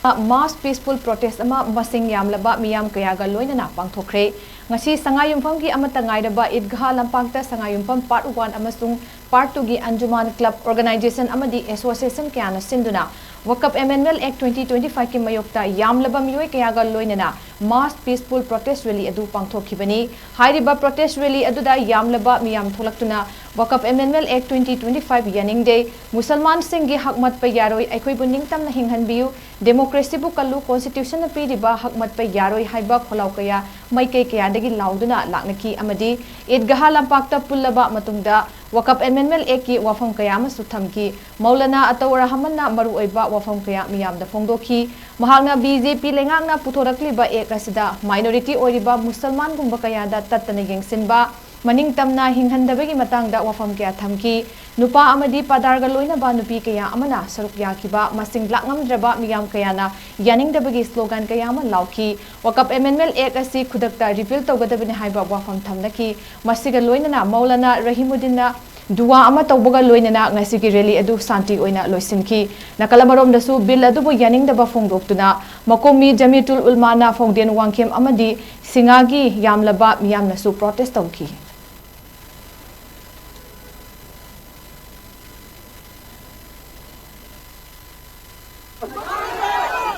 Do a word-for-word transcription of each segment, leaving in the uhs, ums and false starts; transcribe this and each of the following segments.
Mass peaceful protest ꯑꯃ ꯃꯁꯤꯡ ꯌꯥꯝꯂꯕ ꯃꯤꯌꯥꯝ ꯀꯌꯥꯒ ꯂꯣꯏꯅꯅ ꯄꯥꯡꯊꯣꯛꯈ꯭ꯔꯦ꯫ ꯉꯁꯤ ꯁꯉꯥꯏꯌꯨꯝꯐꯝꯒꯤ ꯑꯃꯠꯇ ꯉꯥꯏꯔꯕ ꯏꯗꯒꯥꯍ ꯂꯝꯄꯥꯛꯇ ꯁꯉꯥꯏꯌꯨꯝꯐꯝ Part One ꯑꯃꯁꯨꯡ Part Two ꯒꯤ ꯑꯟꯖꯨꯃꯥꯟ club, organization ꯑꯃꯗꯤ association ꯀꯌꯥꯅ ꯁꯤꯟꯗꯨꯅ ꯋꯀꯐ Amendment Act twenty twenty-five ꯀꯤ ꯃꯥꯌꯣꯛꯇ ꯌꯥꯝꯂꯕ ꯃꯤꯑꯣꯏ ꯀꯌꯥꯒ ꯂꯣꯏꯅꯅ mass peaceful protest rally ꯑꯗꯨ ꯄꯥꯡꯊꯣꯛꯈꯤꯕꯅꯤ꯫ ꯍꯥꯏꯔꯤꯕ protest rally ꯑꯗꯨꯗ ꯌꯥꯝꯂꯕ ꯃꯤꯌꯥꯝ ꯊꯣꯛꯂꯛꯇꯨꯅ ꯋꯀꯐ Amendment Act twenty twenty-five ꯌꯥꯅꯤꯡꯗꯦ, ꯃꯨꯁꯜꯃꯥꯟꯁꯤꯡꯒꯤ ꯍꯛ ꯃꯠꯄ ꯌꯥꯔꯣꯏ, ꯑꯩꯈꯣꯏꯕꯨ ꯅꯤꯡꯇꯝꯅ ꯍꯤꯡꯍꯟꯕꯤꯌꯨ, democracy ꯕꯨ ꯀꯜꯂꯨ, constitution ꯅ ꯄꯤꯔꯤꯕ ꯍꯛ ꯃꯠꯄ ꯌꯥꯔꯣꯏ ꯍꯥꯏꯕ ꯈꯣꯜꯂꯥꯎ ꯀꯌꯥ ꯃꯥꯏꯀꯩ ꯀꯌꯥꯗꯒꯤ ꯂꯥꯎꯗꯨꯅ ꯂꯥꯛꯅꯈꯤ ꯑꯃꯗꯤ ꯏꯗꯒꯥꯍ ꯂꯝꯄꯥꯛꯇ ꯄꯨꯜꯂꯕ ꯃꯇꯨꯡꯗ ꯋꯀꯐ Amendment Act ꯀꯤ ꯋꯥꯐꯝ ꯀꯌꯥ ꯑꯃꯁꯨ ꯊꯝꯈꯤ꯫ ꯃꯧꯂꯥꯅꯥ ꯑꯇꯧ ꯔꯍꯃꯟꯅ ꯃꯔꯨꯑꯣꯏꯕ ꯋꯥꯐꯝ ꯀꯌꯥ ꯃꯤꯌꯥꯝꯗ ꯐꯣꯡꯗꯣꯛꯈꯤ꯫ ꯃꯍꯥꯛꯅ B J P ꯂꯩꯉꯥꯛꯅ ꯄꯨꯊꯣꯔꯛꯂꯤꯕ Act ꯑꯁꯤꯗ minority ꯑꯣꯏꯔꯤꯕ ꯃꯨꯁꯜꯃꯥꯟꯒꯨꯝꯕ ꯀꯌꯥꯗ ꯇꯠꯇꯅ ꯌꯦꯡꯁꯤꯟꯕ, ꯃꯅꯤꯡ ꯇꯝꯅ ꯍꯤꯡꯍꯟꯗꯕꯒꯤ ꯃꯇꯥꯡꯗ ꯋꯥꯐꯝ ꯀꯌꯥ ꯊꯝꯈꯤ꯫ ꯅꯨꯄꯥ ꯑꯃꯗꯤ ꯄꯥꯗꯥꯔꯒ ꯂꯣꯏꯅꯕ ꯅꯨꯄꯤ ꯀꯌꯥ ꯑꯃꯅ ꯁꯔꯨꯛ ꯌꯥꯈꯤꯕ ꯃꯁꯤꯡ ꯂꯥꯛꯉꯝꯗ꯭ꯔꯕ ꯃꯤꯌꯥꯝ ꯀꯌꯥꯅ ꯌꯥꯅꯤꯡꯗꯕꯒꯤ slogan ꯀꯌꯥ ꯑꯃ ꯂꯥꯎꯈꯤ꯫ ꯋꯀꯐ Amendment Act ꯑꯁꯤ ꯈꯨꯗꯛꯇ repeal ꯇꯧꯒꯗꯕꯅꯤ ꯍꯥꯏꯕ ꯋꯥꯐꯝ ꯊꯝꯅꯈꯤ꯫ ꯃꯁꯤꯒ ꯂꯣꯏꯅꯅ ꯃꯧꯂꯥꯅꯥ ꯔꯍꯤꯃꯨꯗꯤꯟꯅ ꯗꯨꯋꯥ ꯑꯃ ꯇꯧꯕꯒ ꯂꯣꯏꯅꯅ ꯉꯁꯤꯒꯤ rally ꯑꯗꯨ ꯁꯥꯟꯇꯤ ꯑꯣꯏꯅ ꯂꯣꯏꯁꯤꯟꯈꯤ꯫ ꯅꯥꯀꯜ ꯑꯃꯔꯣꯝꯗꯁꯨ bill ꯑꯗꯨꯕꯨ ꯌꯥꯅꯤꯡꯗꯕ ꯐꯣꯡꯗꯣꯛꯇꯨꯅ ꯃꯀꯣꯃꯤ ꯖꯃꯤꯌꯇꯨꯜ ꯎꯂꯃꯥꯅ ꯐꯥꯎꯗꯦꯟ ꯋꯥꯡꯈꯦꯝ ꯑꯃꯗꯤ ꯁꯤꯡꯉꯥꯒꯤ ꯌꯥꯝꯂꯕ ꯃꯤꯌꯥꯝꯅꯁꯨ protest ꯇꯧꯈꯤ꯫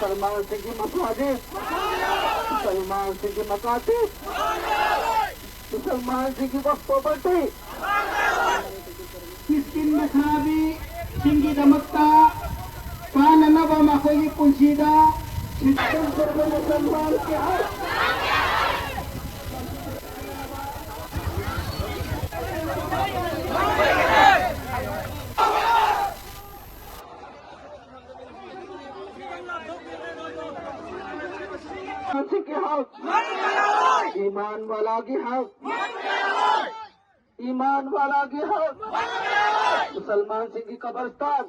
ꯃꯨꯁꯜꯃꯥꯟꯁꯤꯡꯒꯤ ꯃꯁꯥꯖꯤꯗ, ꯃꯨꯁꯜꯃꯥꯟꯁꯤꯡꯒꯤ ꯃꯀꯥꯇꯤꯕ, ꯃꯨꯁꯜꯃꯥꯟꯁꯤꯡꯒꯤ ꯋꯛꯐ property, ꯃꯤꯁꯀꯤꯟ ꯃꯁꯥꯕꯤꯁꯤꯡꯒꯤꯗꯃꯛꯇ ꯀꯥꯟꯅꯅꯕ ꯃꯈꯣꯏꯒꯤ ꯄꯨꯟꯁꯤꯗ ꯁꯤꯇꯤꯖꯦꯟ ꯁꯔꯕ ꯃꯨꯁꯜꯃꯥꯟꯒꯤ ꯍꯛ꯫ ꯃꯁꯤꯒꯤ ꯍꯛ, ꯏꯃꯥꯟ ꯋꯥꯂꯥꯒꯤ ꯍꯛ, ꯏꯃꯥꯟ ꯋꯥꯂꯥꯒꯤ ꯍꯛ, ꯃꯨꯁꯜꯃꯥꯟꯁꯤꯡꯒꯤ ꯀꯕꯔꯁꯇꯥꯟ꯫